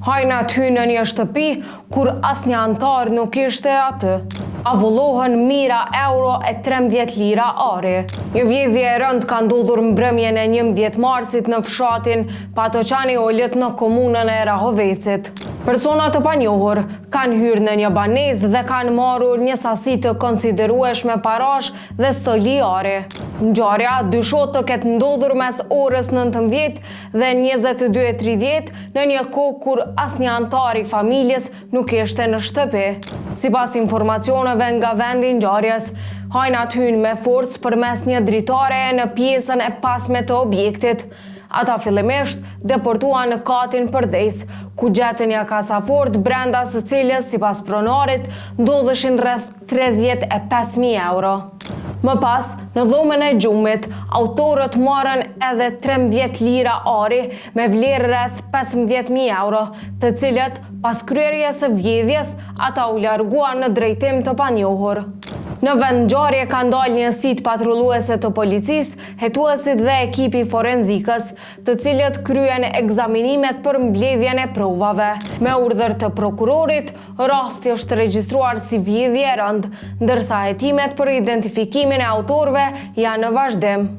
Hajnat hynë në një shtëpi kur asnjë anëtar nuk ishte aty. Avullohen mijëra euro e 13 lira ari. Një vjedhje e rëndë ka ndodhur mbrëmjen e 11 marsit në fshatin Patoçan i Ulët në komunën e Rahovecit. Persona të panjohur kanë hyrë në një banesë dhe kanë marrur një sasi të konsiderueshme parash dhe stoli ari. Ngjarja dyshohet të ketë ndodhur mes orës 19 dhe 22:30 në një kohë kur asnjë anëtar i familjes nuk ishte në shtëpi. Sipas informacioneve nga vendi i ngjarjes, hajnat hynë me forcë përmes një dritareje në pjesën e pasme të objektit. Ata fillimisht depërtuan në katin përdhes, ku gjetën një kasafortë brenda së cilës, sipas pronarit, ndodheshin rreth 35.000 euro. Më pas, në dhomën e gjumit, autorët morën edhe 13 lira ari me vlerë rreth 15.000 euro, të cilët, pas kryerjes së vjedhjes, ata u larguan në drejtim të panjohur. Në vendngjarje kanë dalë njësitë patrulluese të policisë, hetuesit dhe ekipi i forenzikës, të cilët kryen ekzaminimet për mbledhjen e provave. Me urdhër të prokurorit, rasti është regjistruar si vjedhje e rëndë, ndërsa hetimet për identifikimin e autorëve janë në vazhdim.